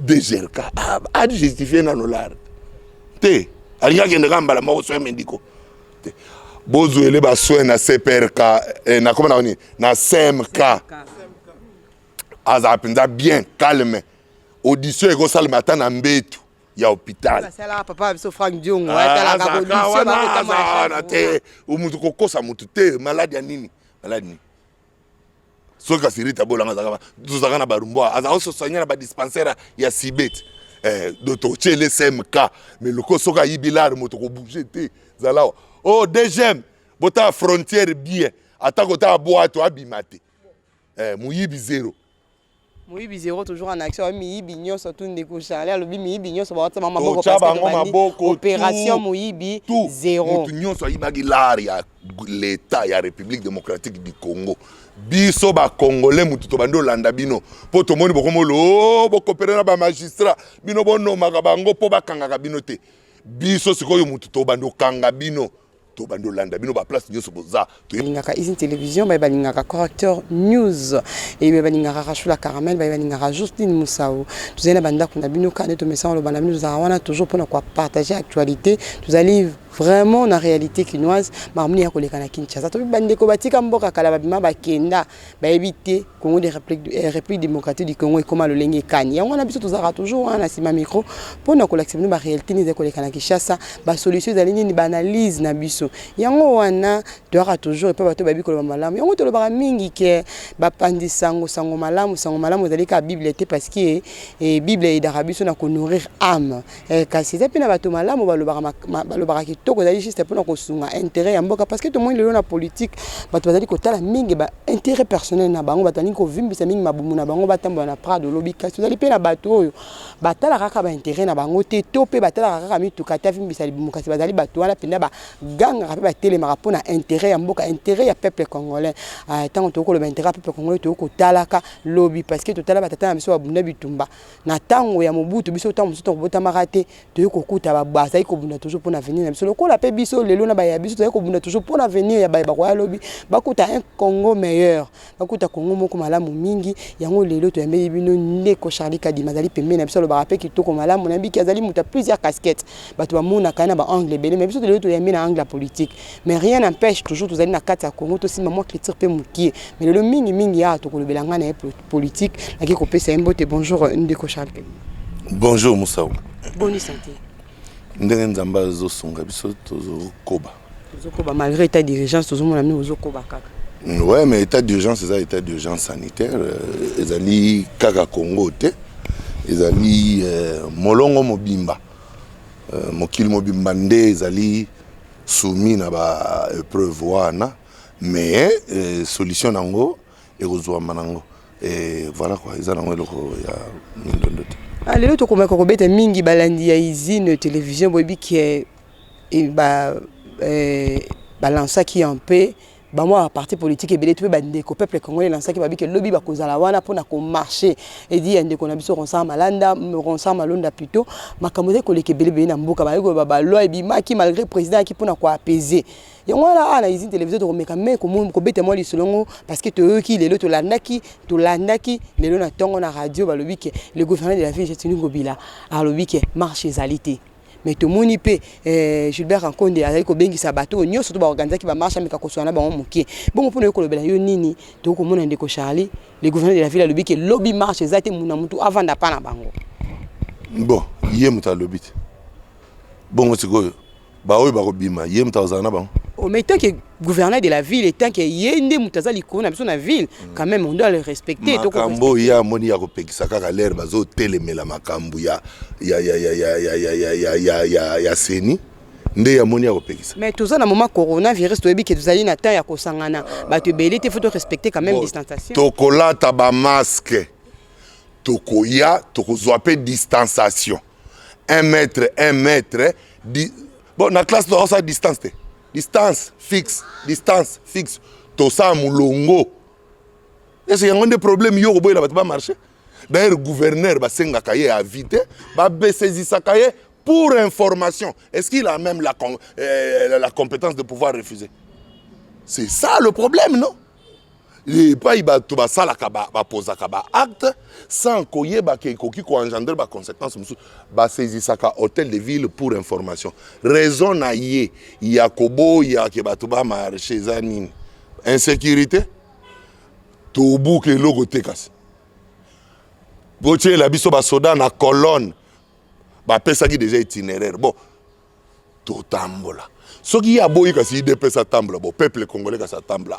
DGRK ajustifie nano lar te. Alingi akende kaka mbala moko soin médicaux te. Bozwele basoin na CPRK, nakoma na nini, na CMK. Azala mpenza bien calme. Audition ekosalema ata na mbetu ya hôpital. Basalaka papa biso Frank Diongo atalaka audition. Wana te, mutu kokosa mutu te. Maladi ya nini? Maladi nini? Soki kasi Rita Bolanga azalaka, tozalaka na Barumbu, azalaka ososoigner na badispensaire ya Sibet. Donc totiele CMK, mais loko soki ayibi lare, moto kobouge te. Zala awa. Oh, DGM, botala frontière bien, ata kotala bwato abima te. Moyibi zéro. Moyibi zéro, toujours en action. Miyibi nyonso tu, ndeko Charlie alobi miyibi nyonso baotia maboko. Totya bango maboko. Opération moyibi zéro. Motu nyonso ayibaki lare ya l'État ya République démocratique du Congo, biso bacongolais mutu tobandi olanda bino, mpo tomoni bokomolo o bokopere na bamagistrat. Bino bonomaka bango mpo bakangaka bino te. Biso sikoyo mutu tobandi okanga bino, tobandi olanda bino baplace nyonso boza. Balingaka Usine Télévision, baye balingaka Correcteur News, eye balingaka Rachula Caramel, baye balingaka Justine Musau. Tozali na bandako na bino kaka nde tomesana oloba na bino. Tozalaka wana toujours mpona kopartager actualité. Tozali vraiment na réalité kinoise, makambo nini ya koleka na Kinshasa. Tobi bandeko batika mboka kala, babima, bakenda, bayebi te Congo de République démocratique du Congo ekóma lolenge ekani. Yango wana biso tozalaka toujours wana na nsima micro mpona kolakisa bino baréalité nini ezali koleka na Kinshasa, basolution ezali nini, baanalyse na biso. Yango wana toyaka toujours epai bato bayebi koloba malamu. Yango tolobaka mingi ke bapandi sango, sango malamu. Sango malamu ezali kaka Bible te, parce que Bible eyedaka biso na konourrir âme, kasi eza mpe na bato malamu balobaka kitoko. Ezali juste mpona kosunga intérêt ya mboka, parce que tomoni lelo na politique bato bazali kotala mingi ba intérêt personnel na bango. Bato balingi kovimbisa mingi mabumu na bango, batambola na Prado olobi. Kasi tozali mpe na bato oyo batalaka kaka baintérêt na bango te, to mpe batalaka kaka mituka te, avimbisa libumu, kasi bazali bato wana mpenza bagangaka mpe batelemaka mpona intérêt ya mboka, intérêt ya peuple congolais. Ntango tokoloba intérêt ya peuple congolais, tokoki kotalaka lobi, parce que totala batata na biso babunda bitumba na ntango ya Mobutu. Biso ntango mosusu tokobotamaka te, toyei kokuta bazali kobunda toujours mpona avenir na biso. Lokola mpe biso lelo na baya biso, tozali kobunda toujours mpona avenir ya baye bakoya lobi, bakuta un Congo meilleur, bakuta Congo moko malamu mingi. Yango lelo toyambeli bino ndeko Charlie Kadima, azali pembeni na biso, alobaka mpe kitoko malamu. Nayebiki azali moto ya plusieurs casquettes, bato bamonaka ye na baangle ebele, mais biso lelo toyambi na angle ya politique. Mais rien n'empêche, toujours tozali na kati ya Congo, tosimba mwa culture mpe mokie, mais lelo mingimingi awa tokolobela ngai na ye politique. Naki kopesa ye mbote. Bonjour ndeko Charles Kadima. Bonjour Mosao. Boni santé? Ndenge Nzambe azosunga biso, tozokoba. Tozokoba malgré état d'urgence, tozomona mini ozokoba kaka. Ouais, mais état d'urgence eza état d'urgence sanitaire, ezali kaka Congo te, ezali molongo mobimba, mokili mobimba nde ezali soumis na baépreuve wana. Mais solution nango ekozwama nango. Et voilà quoi, eza nango eloko ya mindondo te. Ah, lelo tokomaka kobeta mingi. Balandi ya Usine Télévision, boyebi ke balansaki un peu bamwa baparti politique ebele to mpe bandeko peuple congolais elansaki, babi ke lobi bakozala wana mpona komarche edi ya ndeko na biso Ronsard Malanda, Ronsard Malonda plutôt. Makambo ezali koleka ebele ebele na mboka, bayebi koloba baloi ebimaki malgré président ayaki mpona koapaiser. Yango wana awa na Usine Télévision tokomeka me kobeta mwa lisolo yango, parce que toyoki lelo, tolandaki lelo na ntongo na radio, balobi ke le gouverneur de la ville Gentiny Ngobila alobi ke marche ezali te. Mais tomoni mpe Gilbert Kankonde azali kobengisa bato oyo nyonso to baorganizaki bamarche, ameka koswana na bango moke bongo. Mpona yo kolobela yo nini, tokomona ndeko Charlie, le gouverneur de la ville alobi ke lobi marche eza te, muna mutu avanda pa na bango. Bon, ye moto alobi te bongo. Sikoyo baoyo bakobima, ye moto akozala na bango? Oh, mais tant que gouverneur de la ville et tant que ye nde moto aza likolo na biso na ville, quand même on doit le respecter. Makambo oyo ye amoni ya kopekisa kaka lere bazotelemela makambo ya CENI nde amoni ya kopekisa. Mais toza na moment coronavirus, toyebi ke tozali na temps ya kosangana bato ebele te, faut to respecter quand même distanciation. Tokolata bamasque, tokoya, tokozwa mpe distanciation 1 mètre, 1 mètre. Bon, na classe tokosala distance te, distance fixe, distance fixe, tosala molongo. Ese yango nde problème yo koboyela bato bamarche? D'ailleurs gouverneur basengaka ye avis te, babesaisisaka ye pour information. Est-ce qu'il a même la compétence de pouvoir refuser? C'est ça le problème, non? Epai bato basalaka, bapozaka baacte sans koyeba ke ekoki koengendrer baconséquence mosusu. Basaisisaka hôtel de ville pour information. Raison na ye ya koboya ke bato bamarche eza nini? Insécurité. Tobuka eloko te, kasi botiela biso basoda na colonne. Bapesaki déjà itinéraire. Bon, totambola. Soki ye aboyi, kasi UDPS atambola. Bon, peuple congolais kasi atambola,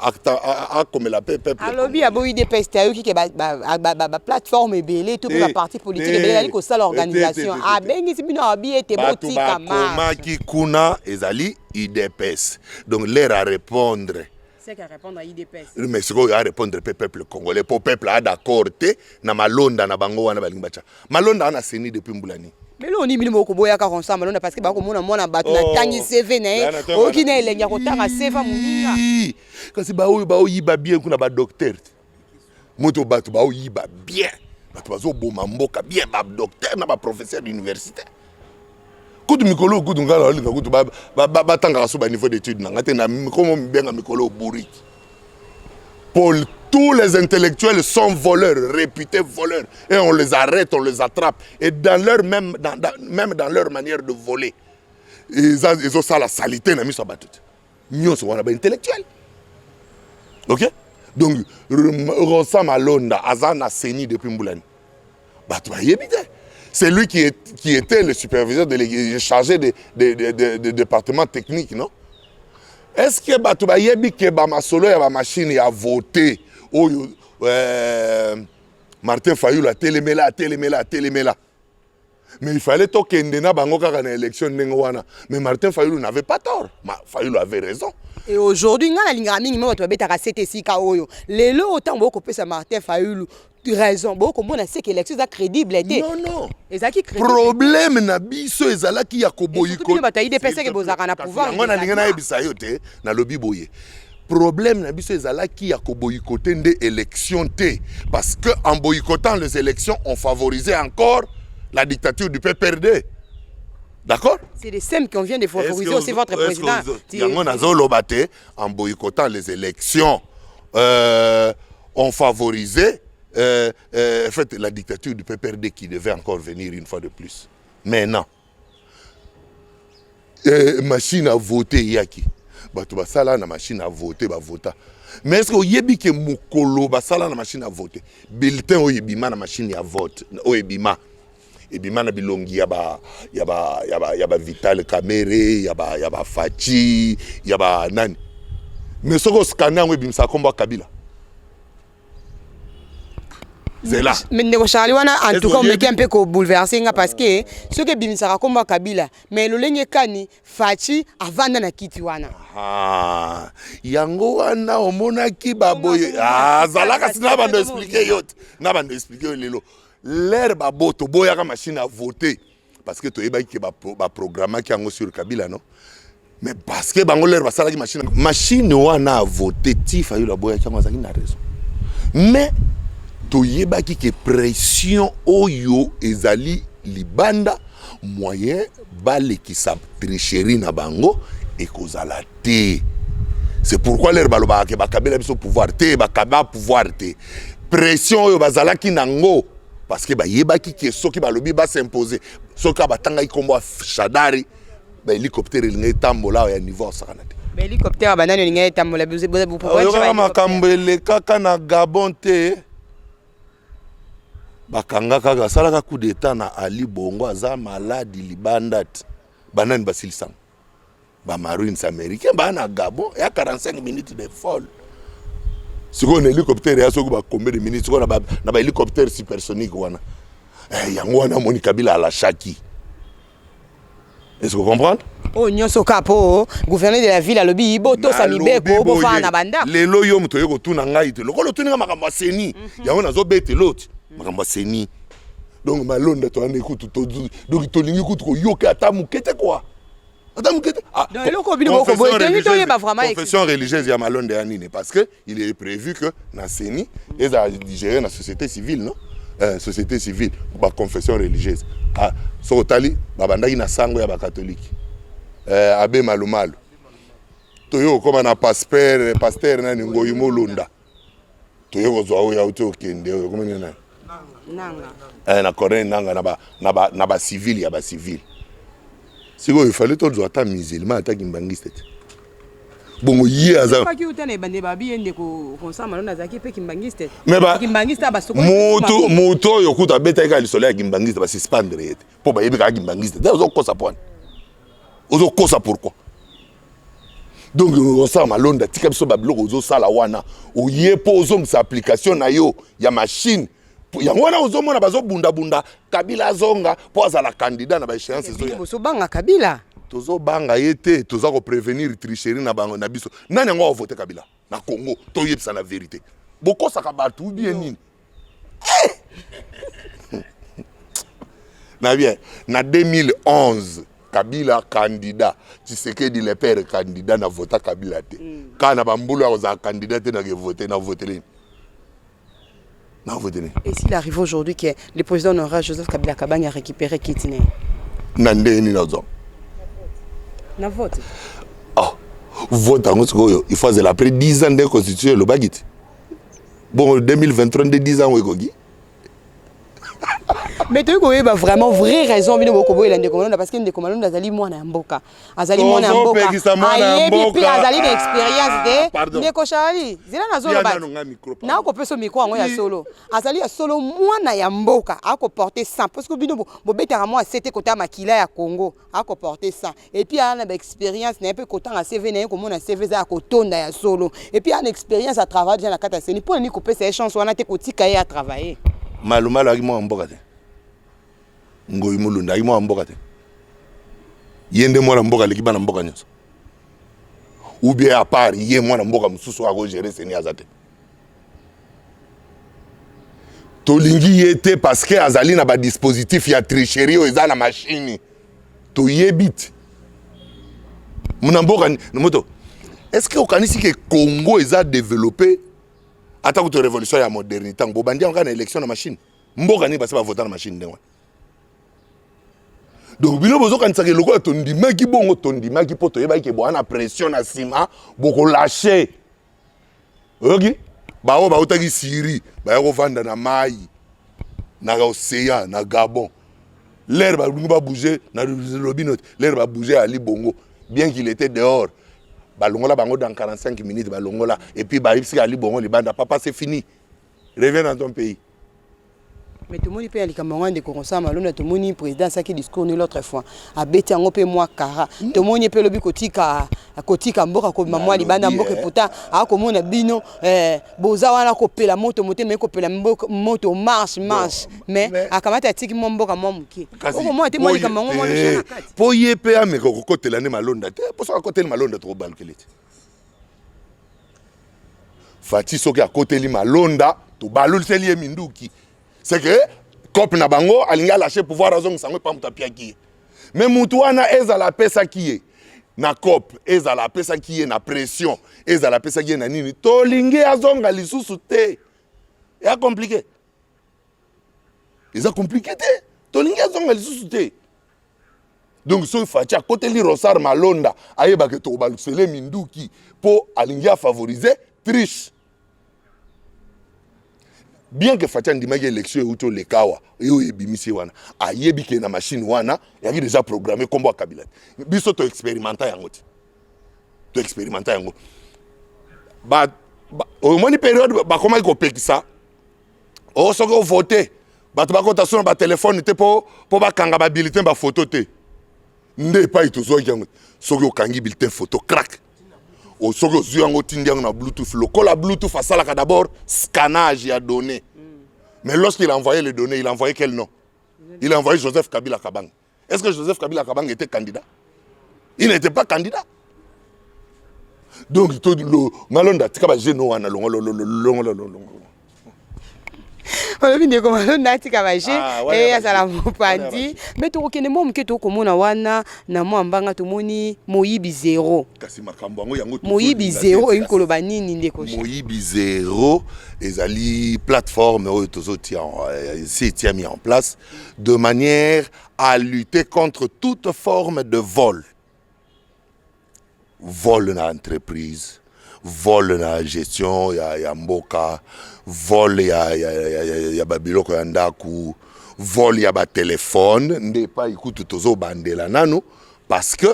akomela mpe peuple. Alobi aboyi UDPS te. Ayoki ke baplateforme ebele to mpe baparti politique ebele ezali kosala organisation. Abengisi bino, abi ete botika. Bakomaki kuna, ezali UDPS. Donc l'heure à répondre, mais sikoyo arépondre mpe peuple congolais, mpo peuple a d'accord te na malonda na bango wana. Balingi batya malonda wana CENI depuis mbula nini? Melo nini bino bokoboyaka Ronsard Malonda? Parce que bakomona mwana bato natangi CV na ye, oyoki na elengi ya kotanga CV moninga. Kasi baoyo baoyiba bien kuna, badocteur te moto, bato baoyiba bien, bato bazoboma mboka bien, badocteur na baprofesseur d'université. Kutu mikolo kutu ngai naolinga kutu batangaka so baniveau d'étude na ngai te. Na komo mibenga mikolo bourrique. Pour tous les intellectuels sont voleurs, réputés voleurs, et on les arrête, on les attrape, et dans leur même dans, dans, même dans leur manière de voler, ezosala salité na miso ya bato te. Nyonso wana baintellectuel, ok. Donc Ronsard Malonda aza na CENI depuis mbulani, bato bayebi te. C'est lui qui était le superviseur de, chargé de département technique, non? Est-ce que bato bayebi ke bamasolo ya bamachine ya vote oyo Martin Fayulu atelemela, atelemela, atelemela, mais il fallait tokende na bango kaka na élection ndenge wana? Mais Martin Fayulu n'avait pas tort. Fayulu avait raison. Et aujourd'hui, ngai nalingaka mingi me bato babetaka sete esika oyo. Lelo otango bokopesa Martin Fayulu raison, bokomona seke élection eza crédible te. Non, non. Ezalaki crédible. Problème na biso ezalaki ya koboyiko. Bato ya UDPS ke bozalaka na pouvoir. Yango nalingi nayebisa yo te. Nalobi boye, problème na biso ezalaki ya koboyikote nde élection te, parce que en boycottant les élections, on favorisait encore la dictature du PPRD, d'accord? C'est les mêmes qu'on vient de favoriser aussi votre président. Yango nazoloba te. En boycottant les élections, on favorisait en fait la dictature du PPRD qui devait encore venir une fois de plus. Maintenant, machine à voter eyaki, bato basala na machine à voter, bavota. Mais est ce que oyebi ke mokolo basala na machine à voter, bulletin oyo ebima na machine ya vote, oyo ebima na bilongi ya ba Vital Kamerhe, ya ba Fatshi, ya ba nani, mais soki oscanner yango, ebimisaka nkombo ya Kabila? C'est là. Mais ndeko Charlie wana, en tout cas omeki mpe kobouleverse nga, parce que soki ebimisaka nkombo ya Kabila, mais lolenge kani Fatshi avanda na kiti wana? Ah, yango wana omonaki baboye azalaka si na bando expliquer yo te, na bando expliquer yo lelo. L'heure babo toboyaka machine à voter parce que toyebaki ke baprogrammaki yango sur Kabila, non? Mais parce que bango, l'heure basalaki machine wana à voter, ti Fayulu aboyaki yango, azalaki na raison. Mais toyebaki ke pression oyo ezali libanda, moyen balekisa tricherie na bango ekozala te. C'est pourquoi l'heure balobaka ke bakabela biso pouvoir te, bakaba pouvoir te, pression oyo bazalaki nango, parce que bayebaki ke soki balobi bas'impose, soki batangaki nkombo ya Shadary, bahélicoptère elingi etambola awa ya niveau osakana te. Bahélicoptère banani olingi etambola? Oyokaka makambo elekaka na Gabon te? Bakanga kaka, asalaka coup d'état na Ali Bongo, aza maladi libanda te. Banani basilisanga? Bamarines américain baa na Gabon ya 45 minutes de vol. Sikoyo na hélicoptère ya soki bacombien de minutes, sikoyo na bahélicoptère supersonique wana, yango wana amoni Kabila alashaki. Est-ce que vous comprenez? Oyo nyonso kaka mpo gouverneur de la ville alobi botosa mibeko, bofanda na bandako. Lelo yo moto oye kotuna ngai te, lokola otuninga makambo ya CENI, yango nazobetela oti makambo ya CENI. Donc malonda toyanda kutu, donc tolingi kutu koyoka ata moke te kua, ata moke te. Eloko bino bokoboye, tolingi toyeba vraiment. Confession religieuse ya malonda ya nini? Parce que il est prévu que na CENI ezala digéré na société civile, non? Société civile, baconfession religieuse. Ah, soki otali, babandaki na sango ya bacatholique, abbé Malumalu, toyo okóma na pasteur nani, Ngoyi Molunda. Toye kozwa oyo auti okende oyo komi nini eh, na Corneille Nanga na ba civil ya ba civil. Sikoyo il fallait tozwa ata musulman, ata kimbangiste te. Bongo ye aza mutu mutu oyo kutu abetaki kaka lisolo ya kimbangiste, basuspendre ye te mpo bayebi kaka kimbangiste te. Ozokosa pwani, ozokosa pourquoi? Donc osala malonda, tika biso babiloko ozosala wana. Oye mpo ozongisa application na yo ya machine yango wana. Ozomona bazobundabunda Kabila azonga mpo azala candidat na baéchéance ezoya. Bozobanga Kabila? Tozobanga ye te, toza koprévenir tricherie na bango na biso. Nani yango avote Kabila na Congo? Toyebisa na vérité, bokosaka bato ubie nini? Na bien, na 2011, Kabila candidat, Tshisekedi le père candidat, na vota Kabila te. Kaka na bambulu ya kozala candidat te, nake vote, na votele, na vote nini? Et s'il arrive aujourd'hui que le président honoraire Joseph Kabila Kabange a récupéré kiti na ye? Na ndenge nini azwa? Na vote. Oh, vote yango sikoyo il faut azela après 10 ans nde constitution elobaki te. Bongo 2023 nde 10 ans oyo ekoki. Mais toyei koyeba vraiment vraie raison bino bokoboyela ndeko Malonda, parce que ndeko Malonda azali mwana ya mboka, azali mwana ya mboka, ayebi mpe azali na expérience te. Ndeko Charli, zela, nazoloba, nakopesa micro yango ya solo. Azali ya solo mwana ya mboka, akoporte sang, parce que bino bobetaka mwa sete kota makila ya Congo. Akoporte sang et puis aa na baexpérience na ye mpe kotanga CV na ye, komona CV eza ya kotonda ya solo, et puis aa na expérience ya travail déjà na kati ya CENI. Mpo nini kopesa ye chance wana te, kotika ye atravaille? Malumalu ayaki mwana mboka te? Ngoi Mulunda ayaki mwana mboka te? Ye nde mwana mboka aleki bana mboka nyonso, ou bien à part ye, mwana mboka mosusu akogérer CENI aza te? Tolingi ye te parce que azali na badispositif ya tricherie oyo eza na machine. Toyebi te na mboka moto. Est ce que okanisi ke Congo eza développé? Ata kutu révolution ya modernité yango bobandi yango kaka na élection na machine. Mboka nini basi bavota na machine ndenge wana? Donc bino bozokanisaka lokola tondimaki bongo. Tondimaki mpo toyebaki ke boa na pression na nsima, bokolâcher. Oyoki baoyo bautaki Syrie, baya kovanda na mai na océan na Gabon. L'heure balingi babouge na lobi note, l'heure babouge Ali Bongo, bien qu'il était dehors, balongola bango dans 45 minutes, balongola. Et puis bayebisika Ali Bongo libanda: "Papa, c'est fini, reviens dans ton pays." Mais tomoni mpe ya likambo yango, ndeko Ronsard Malonda. Tomoni président asalaki discours ni l'autre fois, abeti yango mpe mwa kara. Tomoni mpe elobi kotika mboka, kobima mwa libanda mboka. Pourtant akomona bino boza wana kopela moto, motema ekopela moto, marche, marche, mais akamati, atiki mwa mboka mwa moke. Okomona te mwa likambo yango mwa na kati? Mpo ye mpe ameka kokotela nde Malonda te, mpo soki akoteli Malonda, tokobalukeli te. Fati soki akoteli Malonda, tobaluliseli ye minduki. C'est que cope na bango, alingi alâche pouvoir, azongisa yango epa moto apiaki ye. Mais mutu wana, ezala apesaki ye na cope, ezala apesaki ye na pression, ezala apesaki ye na nini, tolingi azonga lisusu te. Eza compliqué? Eza compliqué te. Tolingi azonga lisusu te. Donc soki Fatshi akoteli Ronsard Malonda, ayebaka tokobalusele minduki, mpo alingi afavoriser triche. Bien que Fatshi andimaki élection euti oleka awa, oyo ebimisi ye wana, ayebi ke na machine wana eyaki déjà programme nkombo ya Kabila te. Biso toexpérimenta yango te, toexpérimenta yango. Omoni période bakomaki kopekisa o soki ovote, bato bakota so na batelefone te mpo bakanga babulletin bafoto te. Nde epai tozwaki yango, soki okangi bulletin photo, crack, soki ozwi yango, otindi yango na Bluetooth. Lokola Bluetooth asalaka d'abord scannage ya données, mais lorsqu'il a envoyé les données, il a envoyé quel nom? Il a envoyé Joseph Kabila Kabange. Est-ce que Joseph Kabila Kabange était candidat? Il n'était pas candidat. Donc to Malonda, tika bagene wana, longo longo longo. Olobi ndeko Malonda atika baje e azala mopanzi. Mais tokokende mwa moke, tokomona wana na mwa mbanga, tomoni moyibi zéro. Kasi makambo yango yango. Moyibi zéro olingi koloba nini, ndeko? Moyibi zéro ezali plateforme oyo tozotia, esi etiami en place de manière à lutter contre toute forme de vol: vol na entreprise, Vol na gestion ya mboka, vol ya babiloko ya ndako, vol ya batelefone nde epai kutu tozobandela nanu, parce que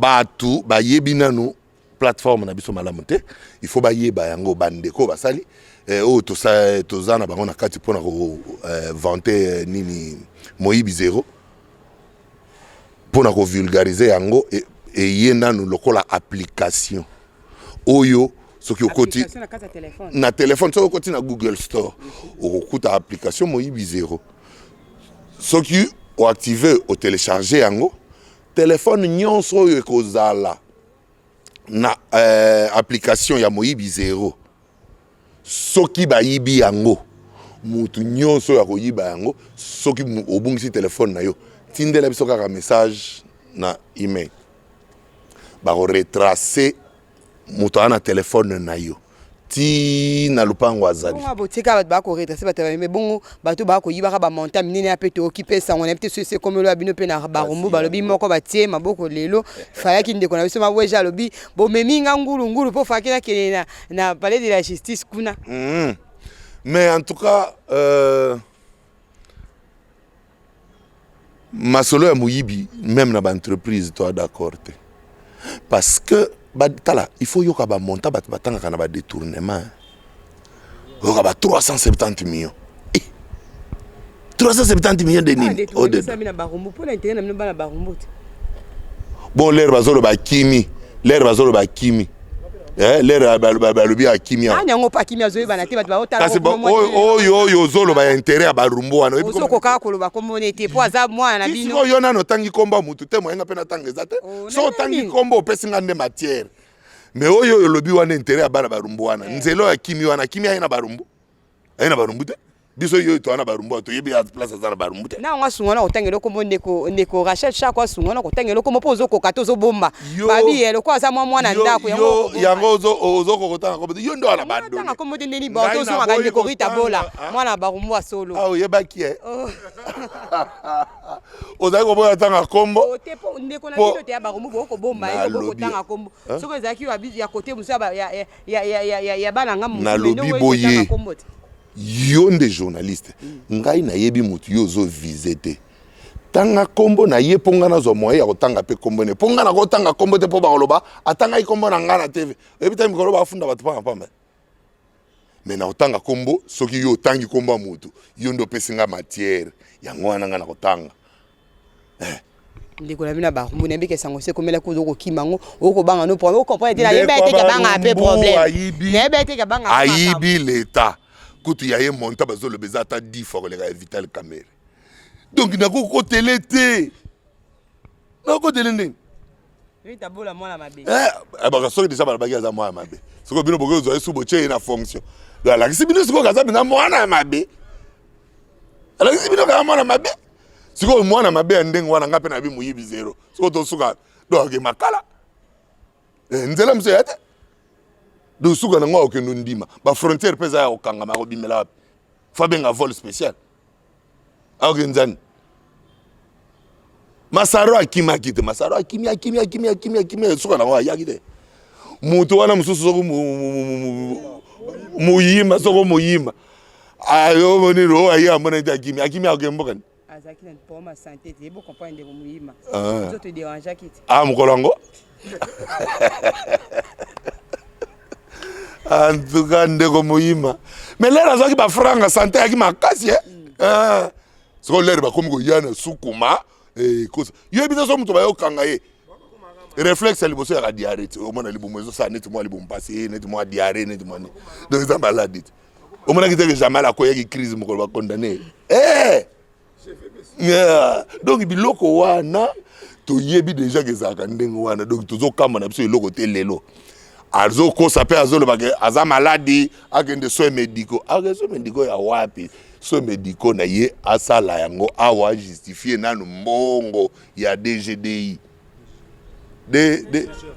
bato bayebi nanu plateforme na biso malamu te. Il faut bayeba yango, bandeko basali oyo toza na bango na kati mpona kovanter nini, Moyibi Zero, mpona kovulgariser yango. Eye nanu lokola application oyo soki okoti na telefone, soki okoti na Google Store, okokuta application Moyibi Zero. Soki oactiver, otélécharger yango, telefone nyonso oyo ekozala na application ya Moyibi Zero, soki bayibi yango, mutu nyonso oyo akoyiba yango, soki obungisi telefone na yo, tindela biso kaka message na email, bakoretracer moto aza na telefone na yo ti na lupango azali. Bongo botika bato bakoretracer bato me bongo bato bakoyibaka bamontant minene ya mpe toyoki mpe sango na yebi te so esi ekomeli ya bino mpe na Barumbu. Balobi moko batie maboko lelo, falaki ndeko na biso Mabweja alobi bomemi nga ngulungulu mpo falaki nakende na palais de la justice kuna. Mais en tout cas, masolo ya moyibi même na baentreprise toa d'accord te, parce que tala, il faut yoka bamontant bato batangaka na badétournement, oyoka ba 370 millions. Eh, 370 millions de nini? Au-dedans. Na Barumbu mpo na intérêt na bino bana Barumbu te. Bon, l'heure bazoloba akimi, l'heure bazoloba akimi, l'heure balobi akimi awa. Ani yango mpo akimi azoyebana te, bato baotala. Kasi oyo ozoloba ya intérêt ya Barumbu wana, oyebi Ozokoka koloba kombo ne te mpo aza mwana na bino. Sikoyo yo nano otangi kombo ya mutu te, moyenga mpe natanga eza te. Oh, So na otangi nini? kombo, opesi nga nde matière. Mais oyo olobi wana, intérêt ya bana Barumbu wana, nzela oyo akimi wana, akimi aye na Barumbu, aye na Barumbu te. Biso oyo toa na Barumbu awa, toyebi ya place aza na Barumbu te. Na yango asunga na kotanga eloko mo ndeko Rachel Chako asunga na kotanga eloko mo mpo ozokoka te, ozobomba. Babi ye lokola aza mwa mwana ndako yango. Yo okobomba. Yango ozokoka kotanga kombo te, yo nde wana tanga badone. Kombo te ndeni bon Ngai tozongaka naboyi ndeko Rita kotanga, Bola ah. mwana Barumbu ya solo. Ah, oyebaki e Oh. Ozali koboya tanga kombo. Oh, te po ndeko na bino te ya Barumbu bokobomba ye. Nalobi- Bokotanga kombo soki ezalaki ya kote mosusu ya bana nga mosusu, Nalobi mais ndenge oyo boye. kotanga kombo te. Yo nde journaliste, ngai nayebi motu yo ozoviser te. Tanga nkombo na ye mpo ngai nazwa moyen ya kotanga mpe nkombo ne, mpo ngai nakotanga nkombo te mpo bakoloba atangai nkombo na ngai na TV. Oyebi te mikolo bafunda bato pamba pamba. Mais nakotanga nkombo soki yo otangi nkombo ya motu. Yo nde opesi ngai matière yango wana, ngai nakotanga. Ndeko na bino ya Barumbu, nayebi ke sango se ekomelaki, ozo kokima yango, okobanga no problème, ocomprendre te. Nayebi ete ke bangaka mpe problème, nayebi ete ke bangaka. Ayibi leta kutu ya ye monta bazoloba eza ata 10 fois koleka ya Vital Kamerhe. Donc nakokotele te, nakokotele ndenge Rita Bola mwana mabe. Baka soki deja balobaki aza mwana mabe, sikoyo bino bokoki kozwa ye su, botie ye na fonction. Donc alakisi bino sikoyo aza mpenza mwana ya mabe, alakisi bino kaka mwana mabe. Sikoyo mwana mabe ya ndenge wana, nga mpe nayebi Moyibi Zero. Sikoyo tosuka, donc ake makala. Nzela mosusu eya te. Donc suka nango akokende ondima bafrontière mpe eza ya kokangama, akobimela wapi? Fo abenga vol spécial, akoke nzani. Masaro akimaki te, Masaro akimi, akimi, akimi, akimi, akimi, suka nango ayaki te. Moto wana mosusu soko moyima, soko moyima ayo nini oyo aye amona ete akimi, akimi, akoke mboka ni. Azalaki na problème ya santé te, yebo comprendre ndeko Moyima. Ah. Nzoto edérangeaki te. Ah, mokolo yango, en tout cas ndeko Moyima, mais l'heure azwaki bafranga, santé ayaki makasi eh? Ah. Sikoyo l'heure bakomi koya na sukuma kosa yo yebi te so moto bayokanga ye, réflexe ya liboso yaka diarrhée te. Omona libumu ezosala neti mwa libumu mpasi, neti mwa diarrhée, neti mwa nini. Donc eza maladi te. Omonaki teke Jamal akoyaki crise mokolo bacondamner eh! Yeah. Donc biloko wana toyebi déjà ke ezalaka ndenge wana. Donc tozokamba na biso eloko te. Lelo azokosa mpe azoloba ke aza maladi, akende soin médicaux. Ake soin médicaux ya wapi? Soin médicaux na ye asala yango awa, ajustifie nanu mbongo ya DGDI,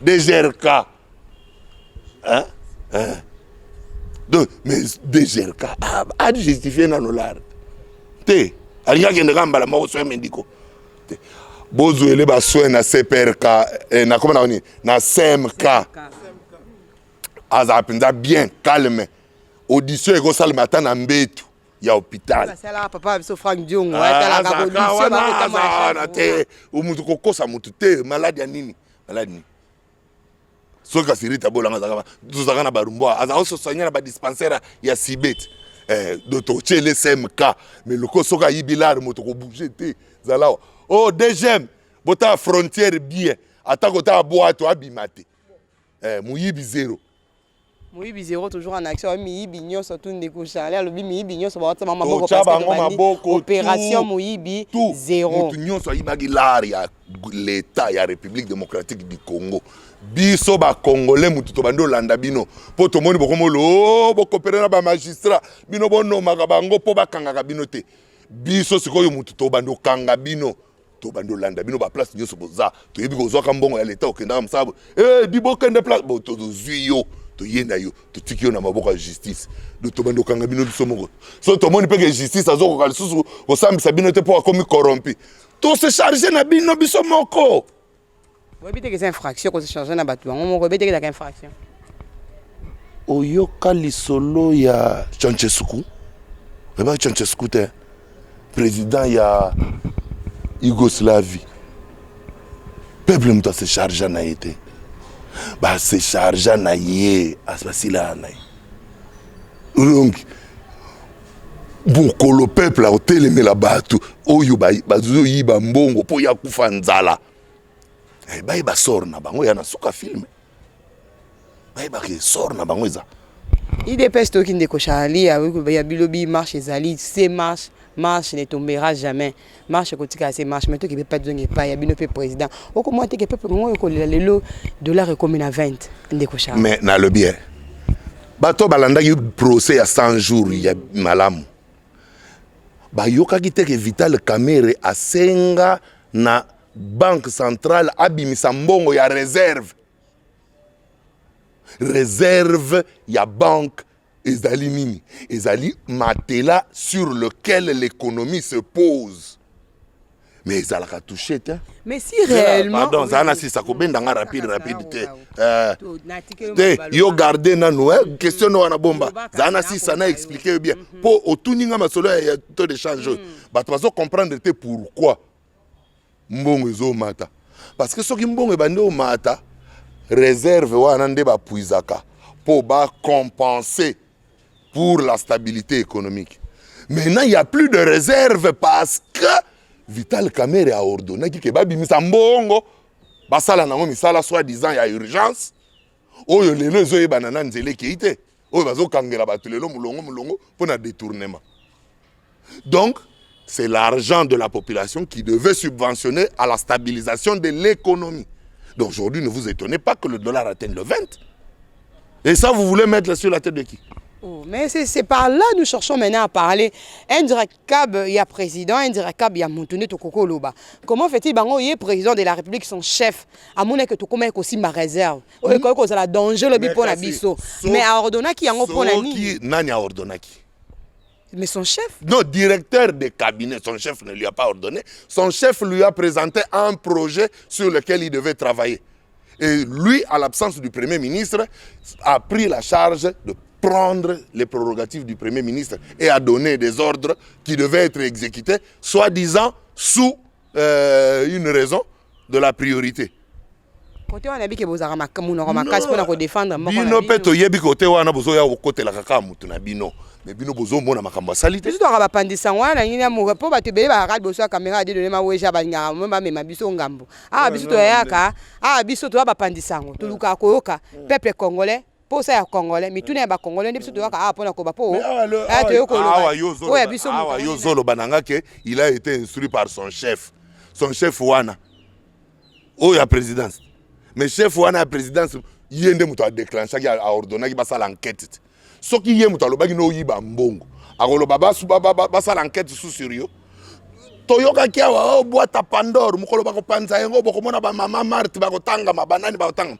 DGRK, hein? Hein? Donc mais DGRK ajustifie nano lar te. Alingi akende kaka mbala moko soin médicaux te. Bozwele basoin na CPRK, nakoma na nini, na CMK. Azala mpenza bien calme. Audition ekosalema ata na mbetu ya hôpital. Basalaka papa biso Frank Diongo. Ah, atalaka azalaka audition wana, bakotambola azalaka wana chaque te. Motu kokosa motu te. Maladi ya nini? Maladi nini? Soki kasi Rita Bolanga azalaka, tozalaka na barumbu, azalaka ososanya na badispensaire ya sibet. Eh, do totyele SMK, mais loko soki ayibi lare, moto kobouge te. Zala awa. Oh, DGM, botala frontière bien, ata kotala bwato abima te. Eh, moyibi zéro. Moyibi zéro, toujours en action. Miyibi nyonso tu, ndeko Charlie alobi miyibi nyonso baotia maboko. Totya bango maboko. Opération moyibi tout. zéro. Motu nyonso ayibaki lare ya l'État ya République démocratique du Congo, biso bacongolais motu tobandi olanda bino, mpo tomoni bokomolo o bokopere na bamagistrat. Bino bonomaka bango mpo bakangaka bino te. Biso sikoyo motu tobandi okanga bino, tobandi olanda bino baplace nyonso boza. Toyebi kozwaka mbongo ya leta, okendaka mosala boye. Eh, di bokende place bo, tozwi yo, toye na yo, totiki yo na maboko ya justice. Do tobandi okanga bino biso moko. So tomoni mpe ke justice azokoka lisusu kosambisa bino te mpo akomi corrompu, tose charge na bino biso moko. Oyebi te ke eza infraction kose charge na bato bango moko? Oyebi te ke ezalaka infraction? Oyoka lisolo ya Ceausescu? Oyebaki Ceausescu te, président ya Yougoslavie? Peuple moto ase charge na ye te, base charge na ye, basilaka na ye. Donc mokolo peuple akotelemela bato oyo bazoyiba mbongo mpo ya kufa nzala, eh, bayeba sort na bango ya na suka film, bayebaka sort na bango eza. UDPS, toyoki ndeko Charlie ya bilobi marche ezali se marche, marche ne tombera jamais, marche ekotikala se marche. Mais toki mpe pa zongi epai ya bino mpe président, okomona teke peuple kongo ekolela. Lelo dollar ekomi na 20, ndeko Charlie. Mais nalobi e, bato balandaki procès ya 100 jours ya malamu, bayokaki te ke Vital Kamerhe asenga na Banque centrale abimisa mbongo ya réserve. Réserve ya banque ezali nini? Ezali matelas sur lequel l'économie se pose, mais ezalaka touché te. Mais si réellement Pardon, zala na sisa kobenda nga rapide rapide te. Te, yo garde nanu question no wana, bomba. Zala na sisa na explique yo bien, mpo otuni nga masolo ya taux de change oyo. Bato bazo comprendre te pourquoi mbongo ezomata, parce que soki mbongo ebandi omata, réserve wana nde bapuisaka mpo bacompenser pour la stabilité économique. Maintenant, il y a plus de réserve parce que Vital Kamerhe a ordonnaki ke babimisa mbongo, basala nango misala soi-disant ya urgence, oyo lelo ezoyebana na nzela ekei te, oyo bazokangela bato lelo molongo molongo mpo na détournement. Donc c'est l'argent de la population qui devait subventionner à la stabilisation de l'économie. Donc aujourd'hui, ne vous étonnez pas que le dollar atteigne le 20. Et ça, vous voulez mettre sur la tête de qui? Oh, mais c'est par là nous cherchons maintenant à parler. Indiracab, il y a président, Indiracab, il y a Montone Tokoko Loba. Comment fait-il, bango, il est président de la République, son chef, à mon que Tokoma aussi ma réserve. Oyo ko la danger le bi pona biso. Mais a ordonné qui yango pona ni? Nani a ordonné qui? Mais son chef. Non, directeur de cabinet, son chef ne lui a pas ordonné. Son chef lui a présenté un projet sur lequel il devait travailler. Et lui, à l'absence du Premier ministre, a pris la charge de prendre les prérogatives du Premier ministre et a donné des ordres qui devaient être exécutés, soi-disant sous une raison de la priorité. Côté wana bike bozalaka monoko makasi mpona kodefendre moko. Bino mpe toyebi kote wana bozoya kokotelaka kaka motu na bino, mais bino bozomona makambo asali te. Biso toka bapandisa wana nini mpo bato ebele bakaka liboso ya caméra ya Dieudonné Maweja, balingaka mo bamema biso ngambo. Awa biso toyayaka awa, biso toya bapandisa yango, tolukaka koyoka peuple congolais, posa ya congolais, mituna ya bacongolais nde biso toyaka awa mpona koba mpo toye koloba oyo ya biso. Awa yo ozoloba na nga ke il a été instruit par son chef. Son chef wana oyo ya présidence, mais chef wana ya présidence, ye nde moto adéclenchaki, aordonnaki basala enquête te? Soki ye moto alobaki no oyiba mbongo, akoloba basala enquête su sur yo? Toyokaki awa o boîte ya Pandore, mokolo bakopanza yango, bokomona bamama Marte bakotangama, banani bakotangama.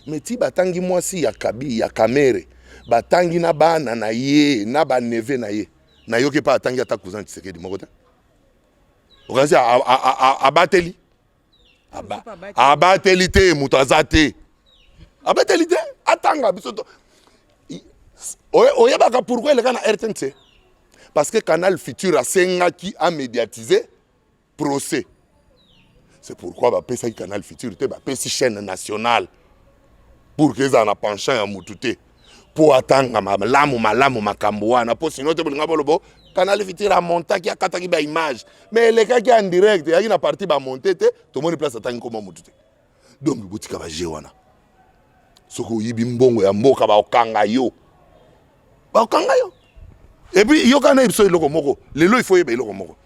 Mais ti batangi mwasi ya kabi ya Kamerhe, batangi na bana na ye na baneveux na ye, nayoki mpe atangi ata cousin Tshisekedi moko te. Okanisi abateli? Abateli te, moto aza te, abateli te. Atanga biso to Oyebaka pourquoi eleka na RTNC? Parce que Canal Futur asengaki amédiatiser procès. C'est pourquoi bapesaki Canal Futur te, bapesi chaîne nationale pour que ezala na penchant ya mutu te, mpo atanga malamu malamu makambo wana, mpo sino te bolinga bolobo Canal Futur amontaki, akataki baimage. Mais elekaki en direct, eyaki na partie bamonte te. Tomoni place atangi nkoma mutu te. Donc botika baje wana. Soki oyibi mbongo ya mboka, bakokanga yo, bakokanga yo. Et puis yoka na biso eloko moko lelo, il faut yeba eloko moko.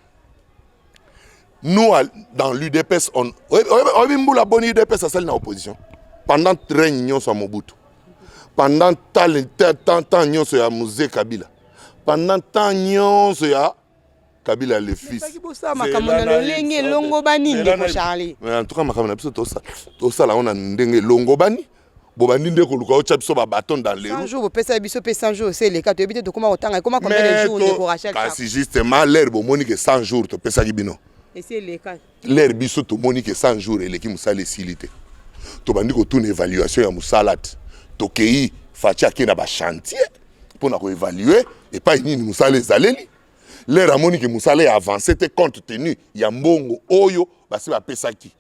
Nous, dans l'UDPS, on oyebi mbula boni UDPS asali na opposition pendant règne nyonso ya Mobutu, pendant temps nyonso ya Mzee Kabila, pendant temps nyonso ya Kabila le fils. Bosala makambo na lolenge elongo bani, ndeko Charlie? En tout cas, makambo na biso, tosala yango na ndenge elongo bani. Bobandi nde koluka otya biso babâtons dans les roues. Jours bopesa biso mpe 100 jours ose eleka, toyebi te tokóma kotanga ekóma combien de jours, ndeko Rachel? Kasi justement, l'heure bomoni ke 100 jours topesaki bino esi eleka, l'heure biso tomoni ke 100 jours eleki, mosala esili te, tobandi kotuna évaluation ya mosala te. Tokei, Fatshi akei na bachantier mpona koévaluer epai nini mosala ezaleli. L'heure amoni ke mosala ya avance te compte tenu ya mbongo oyo basi bapesaki,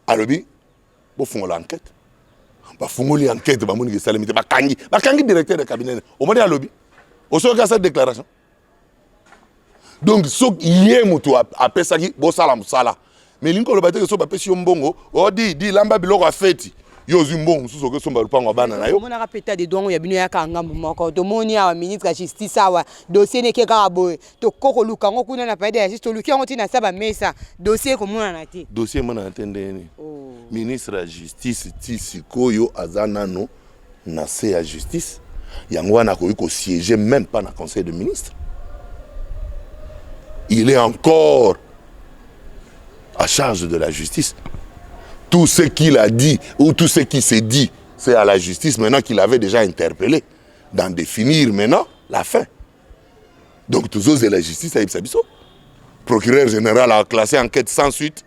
alobi bofungola enquête. Bafungoli enquête, bamoni ke esalemi te, bakangi directeur de cabinet. Omoni alobi, osoki asali déclaration. Donc soki ye moto apesaki bosala mosala, mais elingi koloba te ke so bapesi yo mbongo, odi di lamba biloko ya feti, yo ozwi mbongo mosusu, okosomba lupango ya bana na yo. Omonaka mpe état de droit ya bino yaka ngambo moko. Tomoni awa ministre ya justice awa, dossier neke kaka boye, toko koluka yango kuna na palais de la justice, toluki yango ntina sa bamesa, dossier ekomonana te. Dossier emonana te ndenge oh. Ministre ya justice ti sikoyo aza nano na se ya justice. Yango wana akoki kosiéger même pas na conseil de ministre. Il est encore à charge de la justice. Tout ce qu'il a dit ou tout ce qui s'est dit, c'est à la justice maintenant qu'il avait déjà interpellé d'en définir maintenant la fin. Donc tozozela justice ayebisa biso procureur général a classé enquête sans suite.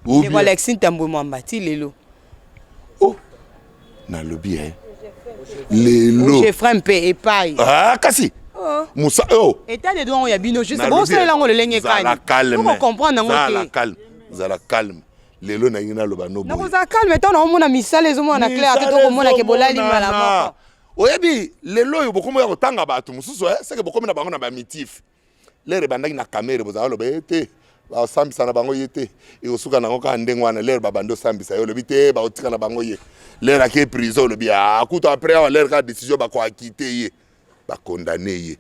Ou Alexis Ntambwe Mwamba ti lelo? Oh, nalobi e lelo. Chefrai mpe epai. Ah, kasi oh. Musa oh. État de droit ya bino juste bosalela yango lolenge kani? Calme, comprendre yango te. Calme, zala calme. Lelo nangi naloba no. Nakozala calme ntango naomona misala ezomona na clair te, tokomona ke bolali mbala moko. Oyebi, lelo oyo bokomi ya kotanga bato mosusu, seke bokomi na bango na bamitif. L'heure ebandaki na Kamerhe, bozala loba ye te, basambisa na bango ye te, ekosuka nango kaka ndenge wana. L'heure babandi osambisa ye, olobi te, baotika na bango ye. L'heure ake prison, olobi akuta après awa. L'heure kaka décision, bakoacquitter ye, bacondamner ye,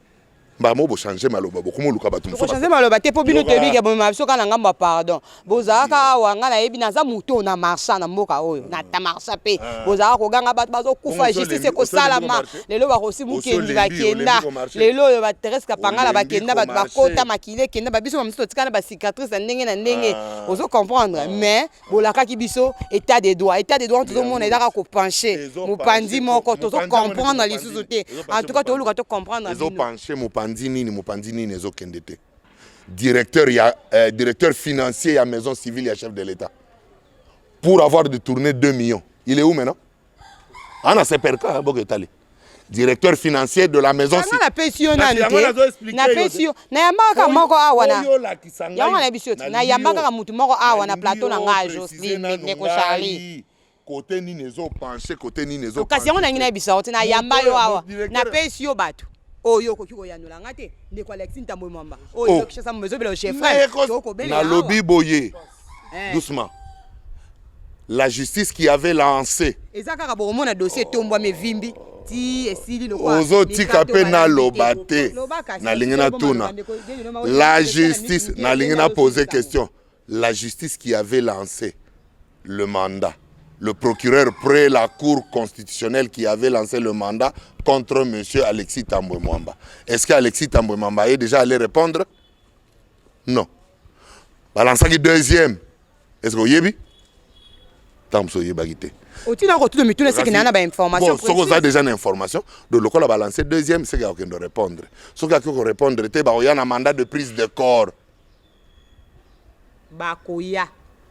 mbamo bochange maloba, bokomi oluka bato. Mosusu maloba te, mpo bino toyebi ke bomema biso kaka na ngambo ya pardon. Bozalaka awa, ngai nayebi, naza moto na marcha na mboka oyo, na ta marcha mpe bozalaka koganga bato bazokufa, justice ekosalama. Lelo bakosi mokendi bakenda, lelo oyo baThérèse Kapangala bakenda, bato bakota makili ekenda, babiso bamosusu totikala na bacicatrice na ndenge na ndenge. Ozo comprendre? Mais bolakaki biso état de droit. État de droit tozomona ezaka kopencher mopanzi moko, tozo comprendre lisusu te. En tout cas, toluka tocomprendre. Ezopencher mopanzi nini? Mopanzi nini ezokende te? Directeur ya directeur financier ya maison civile ya chef de l'État, pour avoir détourné 2 millions, il est où maintenant? Ana CPRK, boke etali directeur financier de la maison. Nga napesi yo nanu te, napesi yo, nayambaka moko awa na yango, nayebi yo te, nayamba kaka mutu moko awa na plateau na ngai, Jocelyne, ndeko Charlie. Kote nini ezopencher? Kote nini? Ezo kasi yango nangi nayebisa yo te, nayamba yo awa, napesi yo bato oyo okoki koyanola nga te, ndeko Alexis Ntambwe Mwamba oyo Kinshasa ezobela chef. Nalobi boye, doucement, la justice qui avait lancé Eza kaka bokomona dossier etombwami, evimbi ti esili. Ozotika mpe naloba te. Nalingi natuna la justice, nalingi na poser question. La justice qui avait lancé le mandat, le procureur près la cour constitutionnelle qui avait lancé le mandat contre monsieur Alexis Tambwe Mwamba, est-ce que Alexis Tambwe Mwamba est déjà allé répondre? Non. Balansaki deuxième, est-ce que oyebi? Ntango mosusu oyebaki te. Otina kotuna mituna seki na bainformation. Bon, soki oza déjà na information de lokola balance deuxième, seki akokende répondre. Soki akoki korépondre te, bakoya na mandat de prise de corps. Bakoya.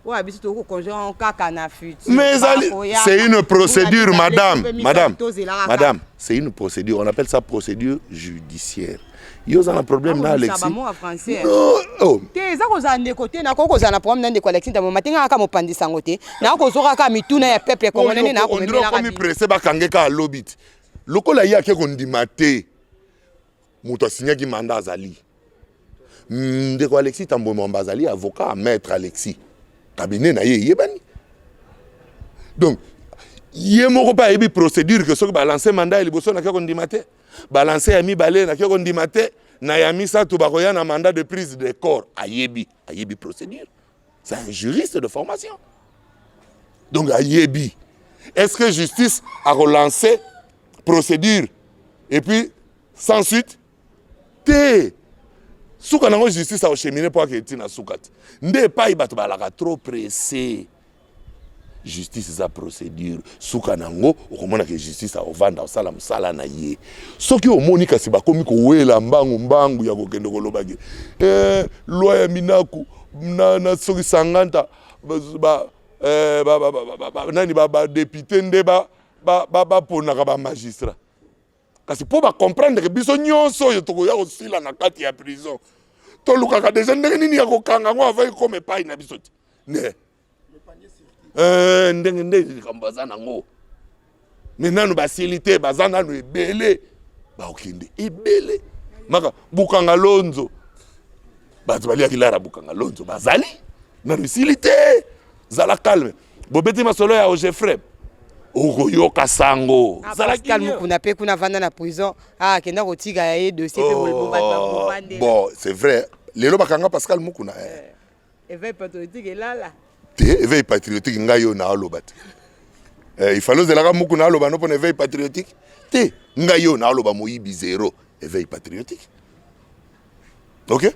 Oyo biso tokoki koconjuguer yango kaka na futur. Mais ezali, c'est une procédure, madame, madame, madame, c'est une procédure, on appelle ça procédure judiciaire. Yo oza na problème na Alexis? Non, oh. Te, eza kozala ndeko te. Nakoki kozala na problème na ndeko Alexis Ntamo Matenga kaka mopanzi sango te. Nakozwa kaka mituna ya peuple congolais nde nakomemelaka. Okomi presse, bakange kaka lobi te lokola ye ake kondima te. Moto asignaki mandat azali ndeko Alexis Tambwe Mwamba, azali avocat, maître Alexis, cabinet na ye eyebani. Donc ye moko mpe ayebi procédure ke soki balance mandat ya liboso, nake kondima te, balance ya mibale, nake kondima te, na ya misato bakoya na mandat de prise de corps. Ayebi, ayebi procédure. C'est un juriste de formation, donc ayebi. Est-ce que justice a relancé procédure et puis sans suite te? Suka nango, justice akocheminer mpo ake ntina suka te. Nde epai bato balaka trop pressé. Justice eza procédure. Suka nango, okomona ke justice akovanda, kosala mosala na ye. Soki omoni kasi bakomi kowela mbangu mbangu ya kokende kolobaki loi ya Minaku na soki sanganta ba, eh, ba, ba, ba, ba, ba, nani, badéputé nde baponaka bamagistrat, kasi mpo bacomprendre ke biso nyonso oyo tokoya kosila na kati ya prison, tolukaka déjà ndenge nini ya kokanga yango avant ekoma epai na biso te. Ne ndenge nde likambo baza nango, me nanu basili te, baza nanu ebele, bakokende ebele. Maka Bukanga Lonzo, bato baliaki lara Bukanga Lonzo, bazali nanu, esili te. Zala calme. Bobeti masolo ya Ogefrem, okoyoka sango. Pascal Mukuna mpe kuna avanda na prison, akenda kotika ya ye dossier mpe. Oh, bon, c'est vrai, lelo bakanga Pascal Mukuna, eh. Éveil patriotique elala. Te, éveil patriotique, ngai oyo naaloba te. Il fallait ozelaka Mukuna aloba no mpona éveil patriotique te. Ngai oyo naaloba, moyibi zéro éveil patriotique. Ok,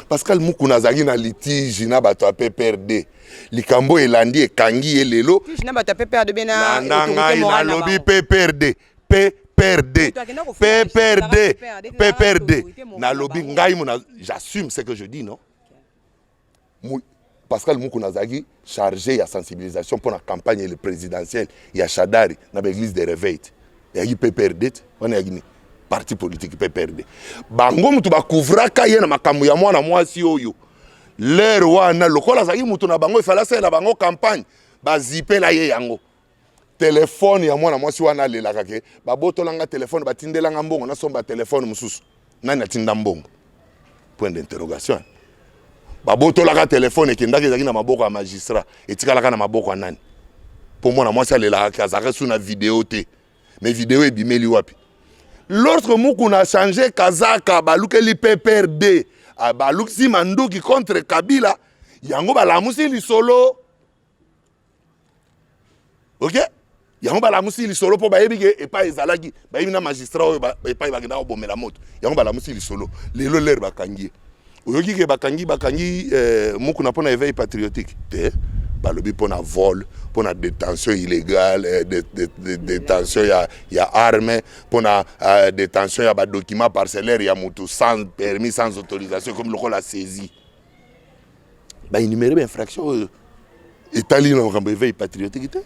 Pascal Mukuna azalaki na litige na bato ya PPRD. Likambo elandi, ekangi ye lelo. Na bato ya PPRD be na ngai nalobi PPRD, PPRD, PPRD, PPRD. Nalobi ngai mona, j'assume ce que je dis. Non, Pascal Mukuna azalaki chargé ya sensibilisation mpona campagne le présidentielle ya Shadari na baéglise de réveil te. Eyaki PPRD te wana, eyaki nini, parti politique PPRD. Bango mutu bakouvraka ye na makambo ya mwana mwasi oyo. Lere wana, lokola azalaki mutu na bango, efale asalela bango campagne, bazipela ye yango. Telefone ya mwana mwasi wana, alelaka ke babotolanga telefone, batindelanga mbongo nasomba telefone mosusu. Nani atinda mbongo? Point d'interrogation. Babotolaka telefone, ekendaki, ezalaki na maboko ya magistrat, etikalaka na maboko ya nani? Mpo mwana mwasi alelaka, azalaka su na video te. Mais video ebimeli wapi? Lorsque Mukuna achange kazaka, balukeli PPRD, balukisi manduki contre Kabila, yango balamusi lisolo. Ok, yango balamusi lisolo mpo bayebi ke epai ezalaki, bayebi na magistrat oyo epai bakendaka kobomela moto. Yango balamusi lisolo. Lelo lere bakangi ye. Oyoki ke bakangi Mukuna mpona éveil patriotique te. Balobi mpona vol, mpona détention illégale, détention ya arme, mpona détention ya badocument parcellaire ya motu sans permis, sans autorisation, comme lokola saisie. Baénumérer bainfraction oyo etali na makambo éveil patriotique te.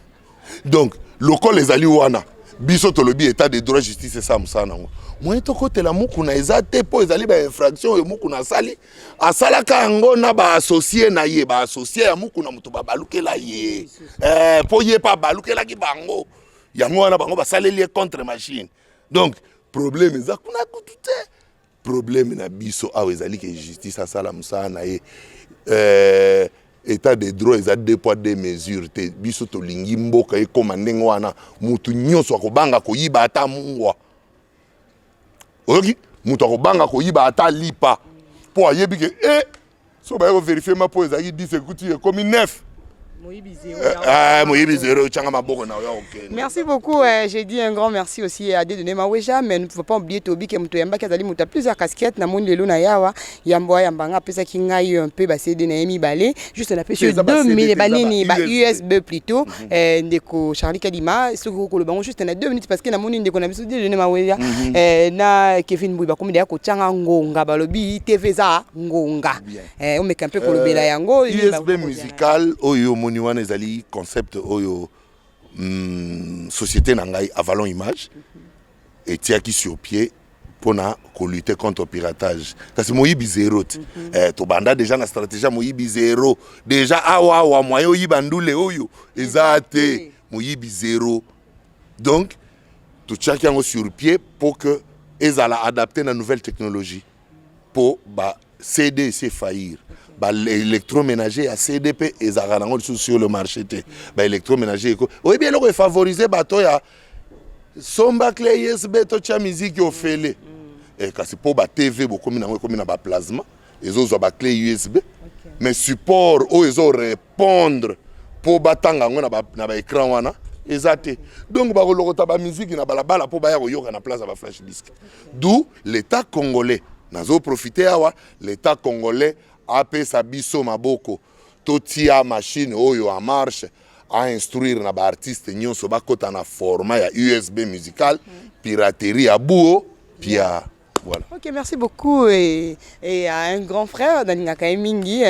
Donc lokola ezali wana, biso tolobi état de droit, justice esala mosala nango. Moyen tokotela Mukuna eza te, mpo ezali bainfraction oyo Mukuna asali, asalaka yango na baassocié na ye. Baassocié ya Mukuna moto babalukela ye, mpo ye mpe abalukelaki bango. Yango wana bango basaleli ye contre machine. Donc problème eza kuna kutu te. Problème na biso awa ezali ke justice asala mosala na ye. État de droit eza deux poids deux mesures te. Biso tolingi mboka ekóma ndenge wana, mutu nyonso akobanga koyiba ata mungwa. Oyoki, moto akobanga koyiba ata lipa mpo ayebi ke e so baye kovérifier ma mpo ezalaki 10, ekuti ekomi 9. Moyibi zero, otyanga maboko na yo, okende. Merci beaucoup. J'ai dit un grand merci aussi à Dieudonné Maweja, mais nous ne pouvons pas oublier Tobi ke moto yambaki azali moto ya plusieurs casquettes. Namoni lelo na yawa yambo ayamba nga, apesaki ngai un peu ba CD na ye mibale, juste napesi yo Eza ba 2 CD minutes te, eza ba banini ba USB. USB plutôt. Ndeko Charlie Kadima, soki okoloba yango juste na 2 minutes, parce que namoni ndeko na biso Dieudonné Maweja na Kevin Mbui bakomi deya kotianga ngonga, balobi TV eza ngonga. Bien. Omeka mpe kolobela yango. USB musical oyo omoni wana ezali concept oyo société na ngai Avalon Image etiaki sur pied mpona kolutter contre piratage. Kasi moyibi zero te. Tobanda déjà na stratégie ya moyibi zero déjà. Awa awa moyen oyiba ndule oyo eza te, moyibi zero. Donc totiaki yango sur pied pour que ezala adapté na nouvelle technologie, mpo ba CD esi efaillir, baélectroménager ya CD mpe ezalaka nango lisusu sur le marché te. Baélectroménager eko oyebi eloko efavoriser bato ya somba clé USB, totya miziki ofele. Kasi mpo batv bokomi nango, ekomi na baplasma, ezozwa baclé USB, mais support oyo ezorépondre mpo batanga yango na baécran wana eza te. Donc bakolokota bamiziki na balabala mpo baya koyoka na place ya baflash disque. D'où l'État congolais, nazoprofite awa, l'État congolais apesa biso maboko, totia machine oyo en marche, ainstruire na baartiste nyonso bakɔta na format ya USB musical. Piraterie ya buo pia, voilà. Ok, merci beaucoup et à un grand frère nalingaka ye mingi,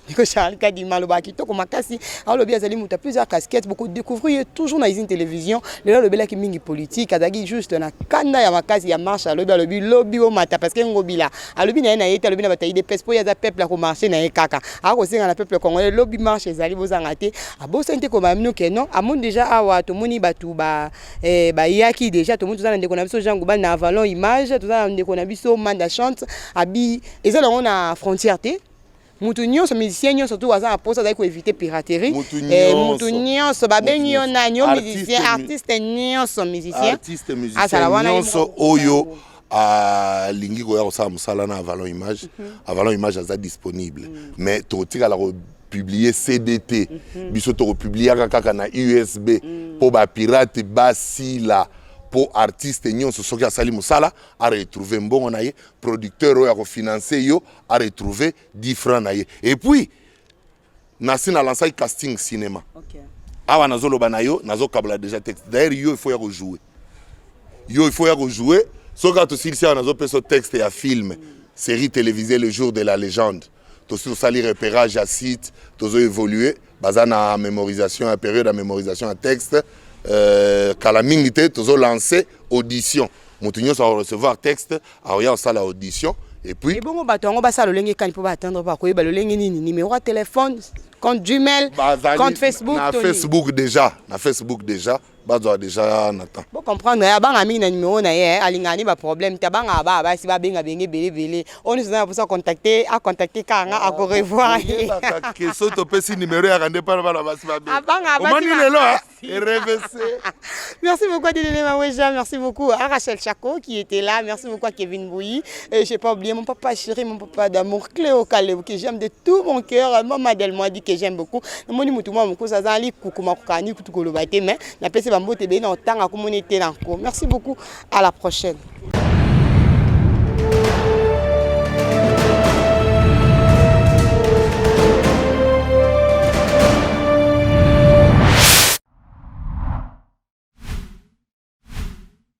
ndeko Charles Kadima. Alobaka kitoko makasi, alobi azali moto ya plusieurs casquettes. Boko découvrir ye toujours na Usine Télévision. Lelo alobelaki mingi politique, azalaki juste na kanda ya makasi ya marche. Alobi lobi omata, parce que Ngobila alobi na ye na ye te, alobi na bato ya UDPS, mpo ye aza peuple, akomarche na ye kaka, akosenga na peuple congolais lobi marche ezali, bozanga te. Abosani te kobaya bino ke non, amoni déjà awa tomoni bato bayaki déjà. Tomoni toza na ndeko na biso Jean Goubal na Avalon Image, toza na ndeko na biso Manda Chante. Abi eza nango na frontière te, mutu nyonso, musicien nyonso tu aza na posa, azali koéviter piraterie. Mutu nyonso babengi yo nani, yo musicien, artiste nyonso, musicien. Artiste musicien nyonso oyo alingi koya kosala mosala na Avalon Image, Avalon Image aza disponible. Mais tokotikala kopublier CD te, biso tokopubliaka kaka na USB mpo bapirate basila, mpo artiste nyonso soki asali mosala aretrouve mbongo na ye, producteur oyo akofinancer yo aretrouve 10 francs na ye. Et puis nasi nalansaki casting cinéma. Awa nazoloba na yo, nazokabola déjà texte. D'ailleurs yo, il faut ya kojouer, yo il faut ya kojouer. Soki tosilisi awa, nazopesa texte ya film, série télévisée Le Jour de la Légende. Tosi tosali repérage ya site, tozo évoluer, baza na mémorisation ya période ya mémorisation ya texte. Kala mingi te tozolancer audition, moto nyonso akorecevoir texte, akoya kosala audition et puis Ebongo bato yango basala lolenge kani mpo baatteindre, bakoyeba lolenge nini? Numéro ya téléphone, compte Gmail, compte Facebook? Na Facebook déjà, na Facebook déjà, bazwa déjà na temps. Bocomprendre, abanga mingi na numéro na ye, alingaka ni baproblème te, abangaka baa basi babenga benge ebele ebele. Oyo nyonso aza na mposa contacte, acontacte kaka nga, akorevoir ye. Ke so topesi numéro yaka nde mpana bana basi. Abanga. Omoni lelo RVC. Merci beaucoup à Dieudonné Maweja, merci beaucoup à Rachel Chako qui était là, merci beaucoup à Kevin Bouilly. Et je n'ai pas oublié mon papa chéri, mon papa d'amour, Cléo Kaleb, que j'aime de tout mon cœur. Maman Delmo dit que j'aime beaucoup. Namoni mutu mwa mokosa azali kukuma kokani kutu koloba te, mais napesi bambote ebele na otanga komoni te na nko. Merci beaucoup, à la prochaine.